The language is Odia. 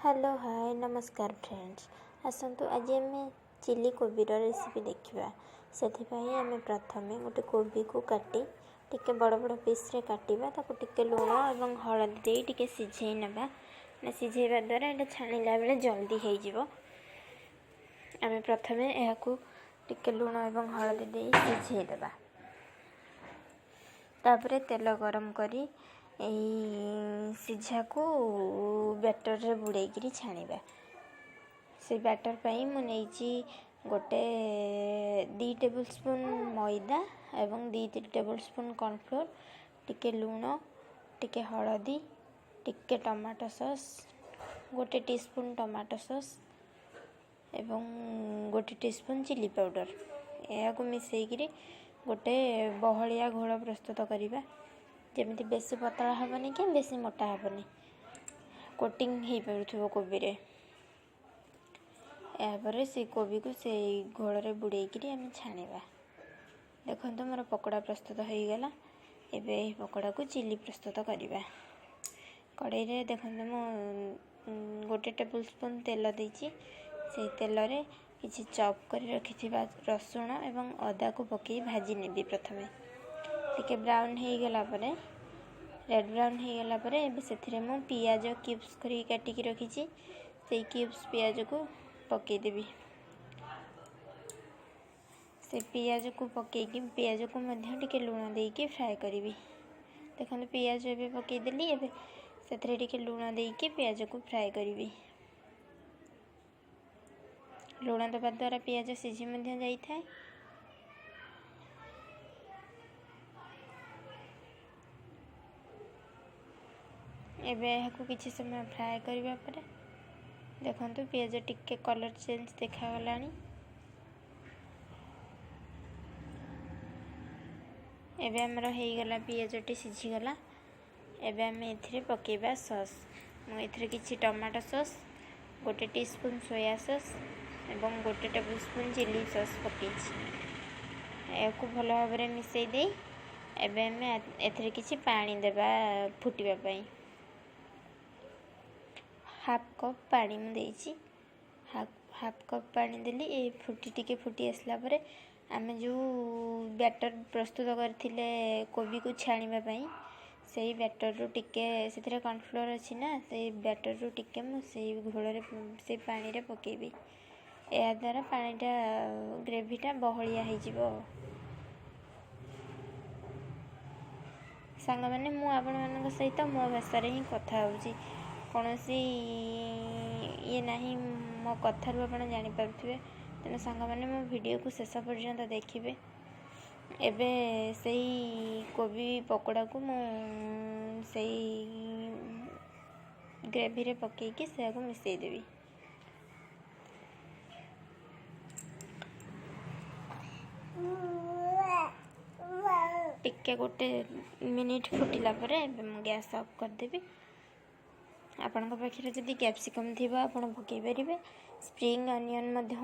ହ୍ୟାଲୋ, ହାଏ, ନମସ୍କାର ଫ୍ରେଣ୍ଡସ୍। ଆସନ୍ତୁ, ଆଜି ଆମେ ଚିଲି କୋବିର ରେସିପି ଦେଖିବା। ସେଥିପାଇଁ ଆମେ ପ୍ରଥମେ ଗୋଟେ କୋବିକୁ କାଟି ଟିକେ ବଡ଼ ବଡ଼ ପିସ୍ରେ କାଟିବା। ତାକୁ ଟିକେ ଲୁଣ ଏବଂ ହଳଦୀ ଦେଇ ଟିକେ ସିଝେଇ ନେବା। ସିଝେଇବା ଦ୍ୱାରା ଏଇଟା ଛାଣିଲା ବେଳେ ଜଲ୍ଦି ହେଇଯିବ। ଆମେ ପ୍ରଥମେ ଏହାକୁ ଟିକେ ଲୁଣ ଏବଂ ହଳଦୀ ଦେଇ ସିଝେଇ ଦେବା। ତାପରେ ତେଲ ଗରମ କରି ଏଇ ସିଝାକୁ ବ୍ୟାଟରରେ ବୁଡ଼େଇକିରି ଛାଣିବା। ସେ ବ୍ୟାଟର ପାଇଁ ମୁଁ ନେଇଛି ଗୋଟେ 2 ଟେବୁଲ୍ ସ୍ପୁନ୍ ମଇଦା ଏବଂ 2 ଟେବୁଲ୍ ସ୍ପୁନ୍ କର୍ଣ୍ଣଫ୍ଲୋର୍, ଟିକେ ଲୁଣ, ଟିକେ ହଳଦୀ, ଟିକେ ଟମାଟୋ ସସ୍, 1 ଟି ସ୍ପୁନ୍ ଟମାଟୋ ସସ୍ ଏବଂ 1 ଟି ସ୍ପୁନ୍ ଚିଲି ପାଉଡ଼ର। ଏହାକୁ ମିଶାଇକିରି ଗୋଟେ ବହଳିଆ ଘୋଳ ପ୍ରସ୍ତୁତ କରିବା, ଯେମିତି ବେଶୀ ପତଳା ହେବନି କି ବେଶୀ ମୋଟା ହେବନି, କୋଟିଂ ହେଇପାରୁଥିବ କୋବିରେ। ଏହାପରେ ସେଇ କୋବିକୁ ସେଇ ଘୋଳରେ ବୁଡ଼େଇକିରି ଆମେ ଛାଣିବା। ଦେଖନ୍ତୁ, ମୋର ପକୋଡ଼ା ପ୍ରସ୍ତୁତ ହୋଇଗଲା। ଏବେ ଏହି ପକୋଡ଼ାକୁ ଚିଲି ପ୍ରସ୍ତୁତ କରିବା। କଡ଼େଇରେ ଦେଖନ୍ତୁ, ମୁଁ 1 ଟେବୁଲ୍ ସ୍ପୁନ୍ ତେଲ ଦେଇଛି। ସେଇ ତେଲରେ କିଛି ଚପ୍ କରି ରଖିଥିବା ରସୁଣ ଏବଂ ଅଦାକୁ ପକାଇ ଭାଜି ନେବି। ପ୍ରଥମେ ଟିକେ ବ୍ରାଉନ୍ ହେଇଗଲା ପରେ, ରେଡ଼୍ ବ୍ରାଉନ୍ ହେଇଗଲା ପରେ, ଏବେ ସେଥିରେ ମୁଁ ପିଆଜ କ୍ୟୁବ୍ସ କରିକି କାଟିକି ରଖିଛି, ସେଇ କ୍ୟୁବ୍ସ ପିଆଜକୁ ପକାଇଦେବି। ସେ ପିଆଜକୁ ପକାଇକି ପିଆଜକୁ ମଧ୍ୟ ଟିକେ ଲୁଣ ଦେଇକି ଫ୍ରାଏ କରିବି। ଦେଖନ୍ତୁ, ପିଆଜ ଏବେ ପକାଇଦେଲି। ଏବେ ସେଥିରେ ଟିକେ ଲୁଣ ଦେଇକି ପିଆଜକୁ ଫ୍ରାଏ କରିବି। ଲୁଣ ଦେବା ଦ୍ୱାରା ପିଆଜ ସିଝି ମଧ୍ୟ ଯାଇଥାଏ। ଏବେ ଏହାକୁ କିଛି ସମୟ ଫ୍ରାଏ କରିବା ପରେ ଦେଖନ୍ତୁ, ପିଆଜ ଟିକେ କଲର୍ ଚେଞ୍ଜ ଦେଖାଗଲାଣି। ଏବେ ଆମର ହେଇଗଲା, ପିଆଜଟି ସିଝିଗଲା। ଏବେ ଆମେ ଏଥିରେ ପକାଇବା ସସ୍। ମୁଁ ଏଥିରେ କିଛି ଟମାଟୋ ସସ୍, 1 ଟି ସ୍ପୁନ୍ ସୋୟା ସସ୍ ଏବଂ 1 ଟେବୁଲ୍ ସ୍ପୁନ୍ ଚିଲି ସସ୍ ପକାଇଛି। ଏହାକୁ ଭଲ ଭାବରେ ମିଶାଇ ଦେଇ ଏବେ ଆମେ ଏଥିରେ କିଛି ପାଣି ଦେବା ଫୁଟିବା ପାଇଁ। ହାଫ୍ କପ୍ ପାଣି ମୁଁ ଦେଇଛି। ହାଫ୍ କପ୍ ପାଣି ଦେଲି। ଏ ଫୁଟି ଟିକେ ଫୁଟି ଆସିଲା ପରେ ଆମେ ଯେଉଁ ବ୍ୟାଟର୍ ପ୍ରସ୍ତୁତ କରିଥିଲେ କୋବିକୁ ଛାଣିବା ପାଇଁ, ସେଇ ବ୍ୟାଟର୍ରୁ ଟିକେ, ସେଥିରେ କର୍ଣ୍ଣଫ୍ଲୋର୍ ଅଛି ନା, ସେଇ ବ୍ୟାଟର୍ରୁ ଟିକେ ମୁଁ ସେଇ ଘୋଳରେ, ସେଇ ପାଣିରେ ପକାଇବି। ଏହାଦ୍ୱାରା ପାଣିଟା, ଗ୍ରେଭିଟା ବହଳିଆ ହେଇଯିବ। ସାଙ୍ଗମାନେ, ମୁଁ ଆପଣମାନଙ୍କ ସହିତ ମୋ ଭାଷାରେ ହିଁ କଥା ହେଉଛି, କୌଣସି ଇଏ ନାହିଁ। ମୋ କଥାରୁ ଆପଣ ଜାଣିପାରୁଥିବେ। ତେଣୁ ସାଙ୍ଗମାନେ, ମୋ ଭିଡ଼ିଓକୁ ଶେଷ ପର୍ଯ୍ୟନ୍ତ ଦେଖିବେ। ଏବେ ସେଇ କୋବି ପକୋଡ଼ାକୁ ମୁଁ ସେଇ ଗ୍ରେଭିରେ ପକାଇକି ସେୟାକୁ ମିଶାଇଦେବି। ଟିକେ 1 ମିନିଟ୍ ଫୁଟିଲା ପରେ ଏବେ ମୁଁ ଗ୍ୟାସ୍ ଅଫ୍ କରିଦେବି। ଆପଣଙ୍କ ପାଖରେ ଯଦି କ୍ୟାପ୍ସିକମ୍ ଥିବ, ଆପଣ ପକାଇ ପାରିବେ। ସ୍ପ୍ରିଙ୍ଗ ଅନିଅନ୍ ମଧ୍ୟ।